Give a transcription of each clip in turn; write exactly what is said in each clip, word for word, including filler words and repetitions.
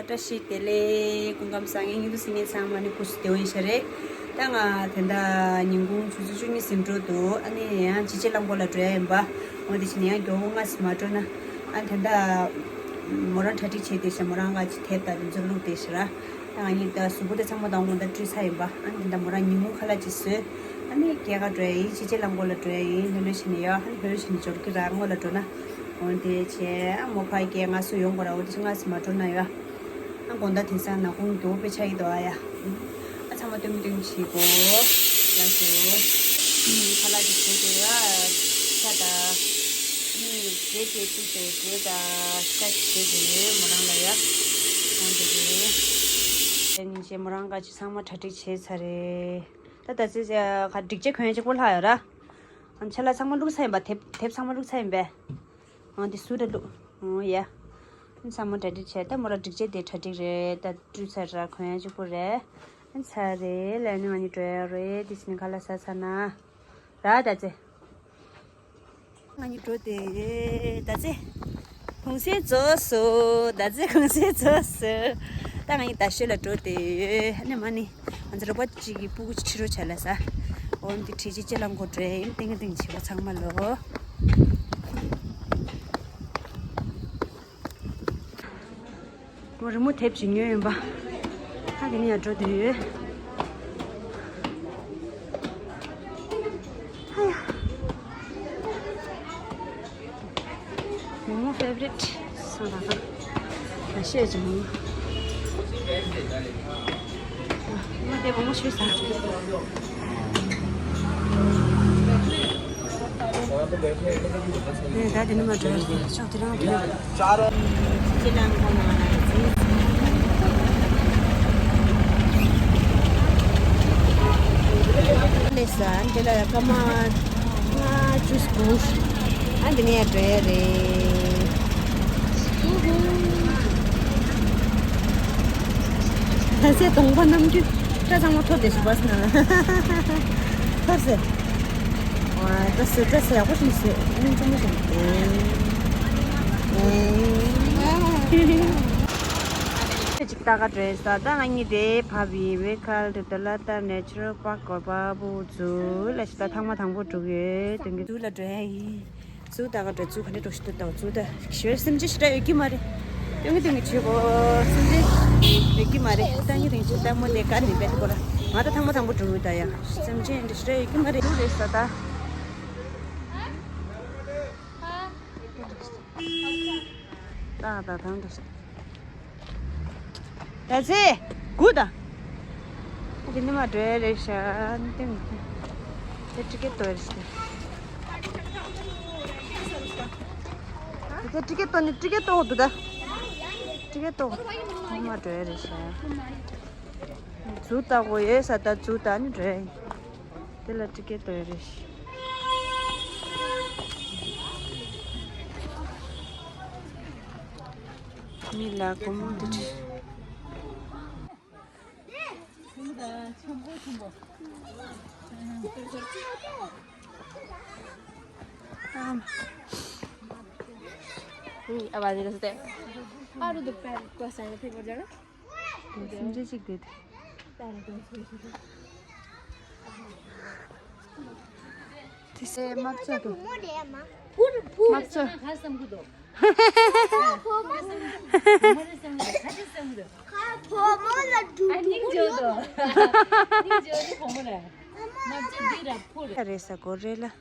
བཀྲ་ཤིས་བདེ་ལེགས། སྐུ་ཁམས་བཟང་། ངའི་བརྙན་ཐུང་གཟིགས་མཁན་ཚང་མ་ནི་སྐུ་གཟུགས་བདེ་པོ་ཡིན་ཤག་རེད། ད་ང་དེ་འདྲ་ཉིན་གུང་ཆུ་ཚོད་བཅུ་གཉིས་ཟིན་འགྲོ་འདུག་ཨ་ནི་ཡང་ཅི་ཅི་རླངས་འཁོར་ལ་འགྲོ་ཡ་ཡིན་པ། འོ་དེ་བྱས་ནས་ཡང་མགྱོགས་པོ་སྔ་ཙམ་མ་འགྲོ་ན། ཨ་ནི་དེ་འདྲ་མོ་རང་གྲ་སྒྲིག་བྱས་བསྡད་ཤག་མོ་རང་ག་ཅིག་དེབ་དང་དེ་ཚོ་བླུགས་བསྡད་ཤག་ར། ད་ང་གཉིས་ད་གཟུགས་པོ་དེ་ཚང་མ་དང་དགོང་དག་བཀྲུས་ཚར་ཡིན་པ། ཨ་ནི་དེ་འདྲ་མོ་རང་ཉིན་གུང་ཁ་ལག་ཅིག་བཟོས། ཨ་ནི་སྐྱེལ་ག་འགྲོ་ཡ་ཡིན། ཅི་ཅི་རླངས་འཁོར་ལ་འགྲོ་ཡ་ཡིན། ལྷོད་ལྷོད་བྱས་ནས་ཡོད། ཨ་ནི་ལྷོད་ལྷོད་བྱས་ནས་འབྱོར་གི་ར། སྔོན་ལ་འགྲོ་ན། འོ་དེ་བྱས། ཨ་མོ་ཕ་སྐྱེལ་ང་སུ་ཡོང་དགོས་ར། འོ་དེ་བྱས་སྔ་ཙམ་མ་འགྲོ་ན་ཡ། ཨ་དགོང་དག་དེང་སང་ནག་ཁུང་མགྱོགས་པོ་དཔེ་ཆགས་ཀྱི་འདུག་ཨ་ཡ། ཨ་ཚང་མ་སྟོན་མི་སྟོན་མི་བྱེད་དགོས། ལགས་སོ། ཨུམ། ཁ་ལག་ཅིག་བཟོས་ཏེ་ཡ། ཤ་དང་། ཨ་ནི་འབྲས་དེ་བཅུག་སྟེ་འབྲས་དང་ཤ་ཅིག་བཟོས་ཏེ་ཡོད་མོ་རང་ལ་ཡ། འོ་དེ་རེད། དེ་ནི་བྱས་མོ་རང་ག་ཅིག་ཚང་མ་གྲ་སྒྲིག་བྱས་ཚར་རེད། ད་ད་ཚེ་ག་སྒྲིག་ཆས་གོན་ཡ་གཅིག་པོ་ལྷག་ཡོད་ར། ཨ་ཆ་ལག་ཚང་མ་བླུགས་ཚར་ཡིན་པ། དེབ་དེབ་ཚང་མ་བླུགས་ཚར་ཡིན་པས། ཨ་འདི་སུ་ར་བླུགས། ཨོ་ཡ། ཨ་ཚང་མ་གྲ་སྒྲིག་བྱས། ད་མོ་ར་སྒྲིག་ཆས་དེ་གྲ་སྒྲིག་རེད། ད་བཀྲུས་ཚར་ར། གོན་ཡ་གཅིག་པོ་རེད། ཨ་ཚར་རེད་ལབ་ནི་ང་གཉིས་འགྲོ་ཡ་རེད། དེ་ཕྱིན་ཁ་ལག་ཟ་ཚར་ན། ར་ད་ཚེ། ང་གཉིས་འགྲོ་དེ་ཡོད་ད་ཚེ། གུང་སེང་རྫོགས་སོང་། ད་ཚེ་གུང་སེང་རྫོགས་སོང་། ད་ང་གཉིས་རྡ་ཤོད་ལ་འགྲོ་དེ་ཡོད། ཨ་ནི་མ་ནི། ང་ཚོ་རོགས་པ་གཅིག་གིས་སྤུ་གུ་ཁྲིད་རོགས་བྱ་ལབ་ས། འོ་འདི་ཁྲིད་ཅི་ཅི་རླངས་འཁོར་འགྲོ་ཡིན། ཏིང་ཏིང་བྱེད་པ་ཚང་མ་ལོ། མོ་རི་མོ་དེབ་ཅིག་ཉོས་ཡིན་པ། ད་དེ་ནས་ཡར་འགྲོ་དུས། ཨ་ཡ། མོ་མོ་ཕེ་ཝ་རི་ཊི་སོང་ད་ག་ཤེས་ཀྱི་མོ་མོ། མོ་དེ་མོ་མོ་ཤོད་ས། ནས་ད་དེ་ནི་མ་འགྲོ་ཡ་ཤོག་དེ་རང་དེ། ཅི་ལ་ཁོ་ན་ལས་ས་འདི་ལ་ཀ་མ་ང་ཅུས་གུ་ཨ་འདི་ནས་འགྲོ་ཡ་རེད། ད་སེ་གདོང་པ་རྣམ་འགྱུར་སྐྲ་ཚང་མ་ཐོ་དེ་སུ་བས་ན་ཐོ་སེ། ཨ་ད་སེ་ད་སེ་ཡག་པོ་ཞིག་སེ་སྙིང་རྗེ་མོ་ཞིག་ཨེ་ཨེ། ཅིག་ལྟ་ག་འགྲོ་ས། ད་ང་གཉིས་དེ་བབ་ཡིན། ཝེ་ཁལ་དུ་ཏ་ལ་ཏ་ནེ་ཅུ་རལ་པཱག་གོ་བ་བུ་ཛུ་ལ་ཞིག་ད་ཐེངས་མ་དང་པོ་འགྲོ་གི་ཡོད། དེང་གི་ཛུ་ལ་འགྲོ་ཡ་ཡིན། ཛུ་ད་ག་འགྲོ། ཛུ་ག་ནས་འགྲོ་ཤི་ཏུ་ད་ཛུ་ད་ཞོལ་སེམས་ཅན་ཞི་ཏྲ་ཡོད་ཀྱི་མ་རེད། སྟོན་གི་སྟོན་གི་བྱེད་གོ་སེམས་ཅན་ཡོད་ཀྱི་མ་རེད། ད་ངི་རིང་ཞིག་ད་མོ་དེ་ག་ནས་བེད་གོ་ལ། ང་ད་ཐེངས་མ་དང་པོ་འགྲོ་གི་ད་ཡ། སེམས་ཅན་འདི་ཞི་ཏྲ་ཡོད་ཀྱི་མ་རེད། ཛུ་རེད་ས་ད། ད་ད་ད་འདི་ཞི་ད་ཚེ་གུ་ད། དེ་ནི་མ་འགྲོ་ཡ་རེད་ཤག་ཏིང་། དེ་ཊི་ཀེ་ཊི་ཏོ་རེད་ཤག་དེ་ཊི་ཀེ་ཊི་ཏོ་ནི་ཊི་ཀེ་ཊི་ཏོ་འདུག་ད། ཊི་ཀེ་ཊི་ཏོ་མ་འགྲོ་ཡ་རེད་ཤག་ཛུ་ལྟ་གོ་ཡོད་ས་ད་ཛུ་ད་ནི་འགྲོ་ཡ་ཡིན། དེ་ལ་ཊི་ཀེ་ཊི་ཏོ་ཡ་རེད་ཤག་མི་ལ་སྒོར་མོ་འདི་བྲིས། ཨ་བ་ནི་ལ་སྟེ། ཨ་རུ་དུ་པེ་རུ་ཀོ་སེ་ཐེ་གོ་ཇ་ན། སེམས་ཅན་གཅིག་དེ་དེ། དེ་སེ་དམག་ཚོགས་དེ། དམག་ཚོགས། རེད་ས་གོ་རེ་ལ།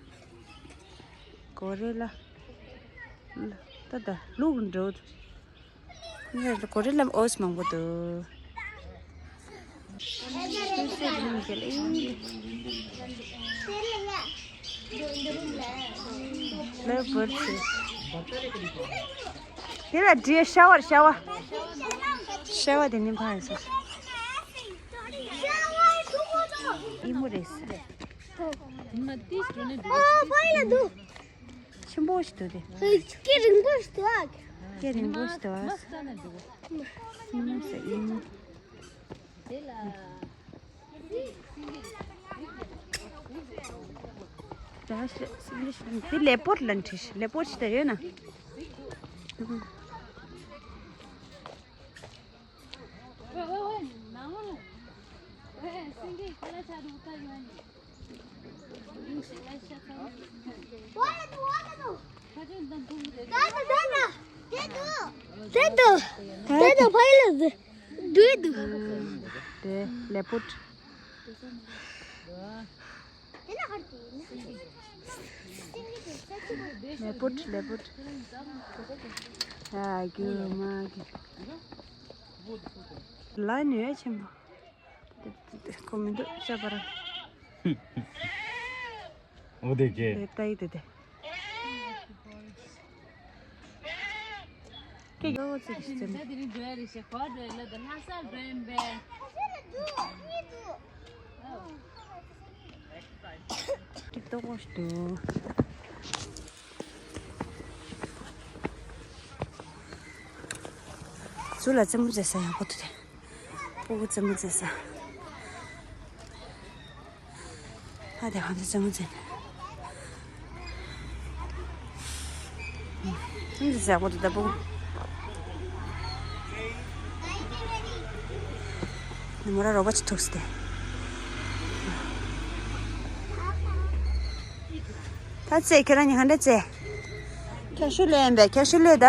གོ་རེ་ལ། ད་ད་ལུག་འགྲོ། ངས་གོ་རེ་ལ་ཨོས་མང་པོ་འདུག Love birds. དེ་ལ་འདྲེ་ཤ་བར་ཤ་བ། ཤ་བ་དེ་ནི་ཕ་ཡིན་ས། ཨི་མོ་རེད་ས། ཆེན་པོ་ཞིག་འདུག་དེ། སྐེ་རིང་པོ་ཞིག་འདུག་ཨ། སྐེ་རིང་པོ་ཞིག་འདུག་ཨ། ཨི་མོ་ས་ཨི་མོ། དེ་ལེ་པོར་ལན་ཁྲིས་ལེ་པོར་ཞིག་ད་ཡོད་ན། དེ་དུ། དེ་དུ་ཕ་ཡུལ་ལ་འདུས་འདུག་དེ་ལེ་པུཊ། ལེ་པུཊ་ལེ་པུཊ། ཡ་རྒྱུ་མ་རྒྱུ། ལ་ནུས་ཆེན་པོ། ཁོ་མི་འདུག་ཤ་པ་ར། འོ་དེ་གེ། དེ་ལྟ་ཡི་དེ་དེ། ཀེ་ཡོ་ཙི་ཙི་ཙི། ཀེ་ཏོག་ཏོག་ཏུ། ཟུར་ལ་རྩེད་མོ་རྩེ་ས་ཡག་པོ་འདུག་སྟེ། སྤུ་གུ་རྩེད་མོ་རྩེ་ས། ཨ་དེ་ཧང་ཚ་རྩེད་མོ་རྩེ། རྩེད་མོ་རྩེ་ས་ཡག་པོ་འདུག་ད་སྤུ་གུ། ནི་མོ་ར་རོགས་པ་ཅིག་ཐུག་སྟེ། ད་རྩེ་ཁྱོད་རང་གཉིས་ག་འདྲ་རྩེ། ཁྱོད་ཤུ་ལེ་ཡིན་པས་ཁྱོད་ཤུ་ལེ་ད།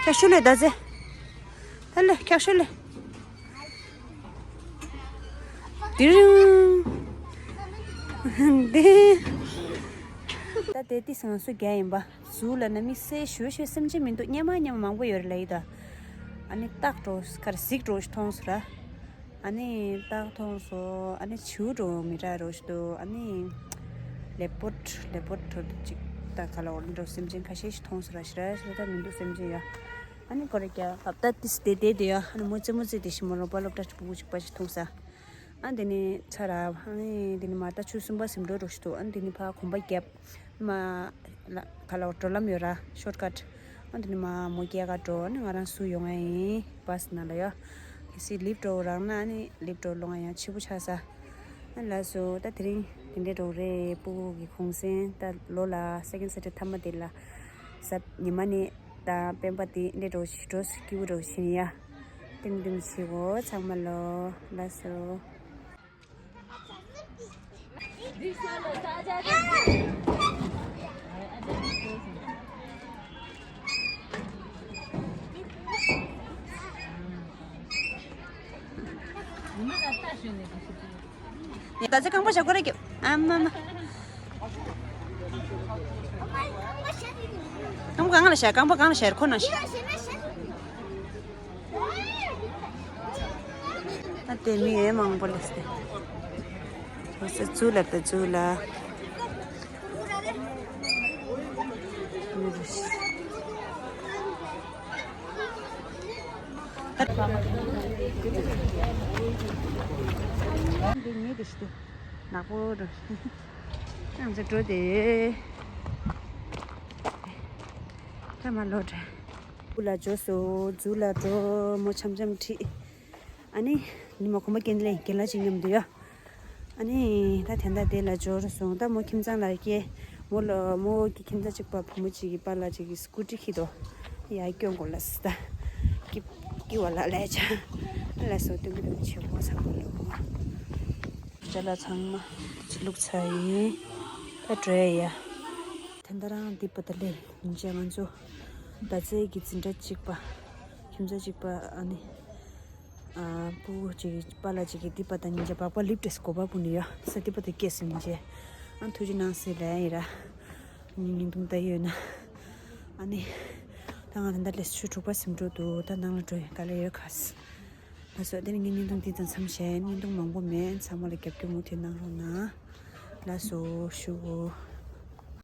ཁྱོད་ཤུ་ལེ་ད་ཟེ། ད་ལེ་ཁྱོད་ཤུ་ལེ། དི་རིང་། དི། ད་དེ་ཏི་སང་སུ་རྒྱ་ཡིན་པ། ཟུར་ལ་ན་མི་སེ་ཞུ་ཞུ་སེམས་ཅན་མི་འདུག་སྙེ་མ་སྙེ་མ་མང་པོ་ཡོད་རེད་ལ་ཡི་ད། ཨ་ནི་སྟག་འགྲོ་ཁར་གཟིག་འགྲོ་མཐོང་སོ་ར། ཨ་ནི་སྟག་མཐོང་སོ། ཨ་ནི་བྱིའུ་འགྲོ་མི་ར་རོ་ཞིག་འདུག་ཨ་ནི་ལེ་པོར་ཊི་ལེ་པོར་ཊི་འགྲོ་ཅིག་ད་ག་ལ་འོར་འགྲོ་སེམས་ཅན་ཁ་ཤས་ཤིག་མཐོང་སོ་ར་ཞི་ར་ཞི་ར་ད་མི་འདུག་སེམས་ཅན་ཡ། ཨ་ནི་ཀོ་རེ་ཀྱ་བབ་ད་ཏིས་དེ་དེ་དེ་ཡ། ཨ་ནི་མོ་ཙེ་མོ་ཙེ་དེ་ཤི་མོ་རོ་པ་སློབ་གྲྭ་ཕྲུ་གུ་ཅིག་པ་ཞིག་མཐོང་ས། ཨ་དེ་ནི་ཚ་ར། ཨ་ནི་དེ་ནི་མ་ད་ཆུ་གསུམ་པ་ཟིམ་འགྲོ་རོ་ཞིག་འདུག་ཨ་ནི་དེ་ནི་ཕ་གོམ་པ་རྒྱབ། མ་ལ་ག་ལ་འགྲོ་ལམ་ཡོད་ར་ཤོར་ཀཊ། ཨ་དེ་ནི་མ་མོ་སྐྱེལ་ག་འགྲོ་ཨ་ནི་ང་རང་སུ་ཡོང་ང་ཡིན་བྷ་སི་ནང་ལ་ཡོ། གལ་སྲིད་ལིབ་འགྲོ་རག་ན་ཨ་ནི་ལིབ་འགྲོ་ལོང་ང་ཡང་ཕྱི་པོ་ཆགས་ས། ཨ་ལ་སོ་ད་དེ་རིང་དེ་འདྲའི་འགྲོ་རེད་སྤུ་གུ་གི་གུང་སེང་ད་ལོ་ལ་སེ་ཀེན་ཌི་སེ་ཊར་ཌེ་མཐའ་མ་དེ་ལ་གཟའ་ཉི་མ་ནི་ད་སྤེན་པ་དེ་འདྲའི་འགྲོ་ཞིག་འགྲོ་སྐྱིད་པོ་འགྲོ་བཞིན་ཡ། ཏིང་ཏིང་བྱེད་གོ་ཚང་མ་ལོ་ལ་སོ། ད་ཚེ་རྐང་པ་བཞག་གོ་རེ་ཀྱི་ཨ་མ་མ། རྐང་པ་གང་ལ་བཞག་རྐང་པ་གང་ལ་བཞག་ཁོ་ན་བཞག་ད་དེ་མི་ཡོད་མང་པོ་ལས་ཏེ། ཟུ་ལ་ཏེ་ཟུ་ལ། འདི་ཉེ་དེ་ཤི་དེ་ནག་པོ་འགྲོ། ང་ཚོ་འགྲོ་དེ། ཐ་མ་ལོ་འདྲ། སྤུ་ལ་འཇོ་སོ་ཟུ་ལ་འགྲོ་མོ་འཆམ་འཆམ་ཁྲིད། ཨ་ནི་ཉི་མ་གོམ་པ་རྒན་ལས་རྒན་ལགས་ཅིག་མཉམ་དུ་ཡོད། ཨ་ནི་ད་དེ་འདྲ་དེ་ལ་འབྱོར་སོང་ད་མོ་ཁྱིམ་ཚང་ལ་སྐྱེལ། མོ་ལ་མོ་གི་ཁྱིམ་ཚང་གཅིག་པ་བུ་མོ་གཅིག་གི་པཱ་ལགས་གཅིག་གི་སྐུ་ཊི་ཁྱེར་དོ། ཡ་སྐྱོན་གོ་ལ་སི་ད། ཀི་ཀི་བ་ལ་ལས་ཆ། ལ་སོ་སྟོན་གི་དོན་ཆེ་བོ་ཚང་མ་ལོ། ཅ་ལག་ཚང་མ་ཕྱི་ལུགས་ཚ་ཡིན། ད་བྲོས་ཡ། དེ་འདྲ་རང་འདི་པོ་ད་ལས་ཉིན་བྱས་ང་ཚོ་ད་ཚེ་གི་འཛིན་གྲྭ་གཅིག་པ། ཁྱིམ་ཚང་གཅིག་པ་ཨ་ནི། ཨ་སྤུ་གུ་གཅིག་པཱ་ལགས་གཅིག་གིས་འདི་པ་ད་ཉིན་བྱས་སྦག་སྦག་ལིབ་ཏེ་སྒོ་པ་སྤུ་ནི་ཡ་ས་འདི་པ་ད་སྐྱེས་སུ་ཉིན་བྱས། ཨ་ཐུགས་རྗེ་གནང་ཟེར་ལན་ཡིན་ར། ཉིན་ཉིན་དུང་ད་ཡོད་ན། ཨ་ནི། ད་ང་ད་ད་ལས་ཆུ་དྲུག་པ་སིམ་འགྲོ་འདུག་ད་ནང་ལ་འགྲོ་ཡིན་ག་ལ་ཡོད་ག་ས། ལགས་སོ་དེ་ནི་ངའི་བརྙན་ཐུང་འདི་ཙམ་མཚམས་བཞག་བརྙན་ཐུང་མང་པོ་མེད་ཚང་མ་ལ་རྒྱབ་སྐྱོར་མུ་མཐུད་གནང་རོགས་གནང་། ལགས་སོ་ཞུ་གོ།